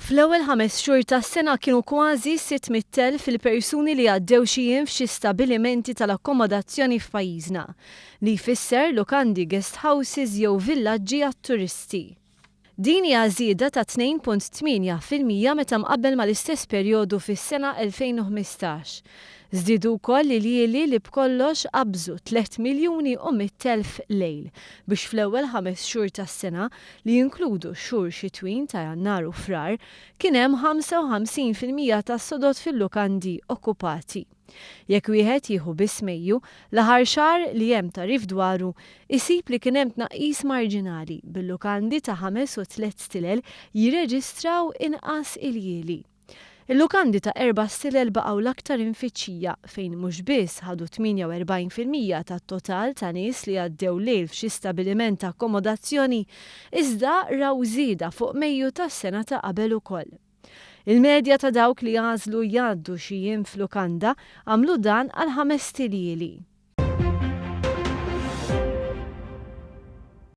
Fl-ewwel ħames xhur tas-sena kienu kważi 600,000 il-persuni li għaddew xi jiem f'xi stabilimenti tal-akkomodazzjoni f'pajjiżna, li jfisser lukandi, guest houses jew villaġġi għat-turisti. Din hija żieda ta' 2.8% meta mqabbel mal-istess perjodu fis-sena 2015. Żdiedu wkoll iljieli li b'kollox qabżu 3 miljuni u 100,000 lejl biex fl-ewwel ħames xhur tas-sena, li jinkludu x-xhur xitwin ta' Jannar u Frar, kien hemm 55% tas-sodod fil-lukandi okkupati. Jekk wieħed jieħu biss Mejju, l-aħħar xahar li hemm tagħrif dwaru, isib li kien hemm tnaqqis marġinali, bil-lukandi ta' ħames u tliet stilel jirreġistraw inqas iljieli. Il-lukandi ta' erba' stilel baqgħu l-aktar imfittxija, fejn mhux biss ħadu 48% tat-total ta' nies li għaddew lejl f'xi stabiliment ta' akkomodazzjoni, iżda raw żieda fuq Mejju tas-sena ta' qabel ukoll. Il-medja ta' dawk li għażlu jgħaddu xi jiem f'lukanda għamlu dan għal ħamest iljieli.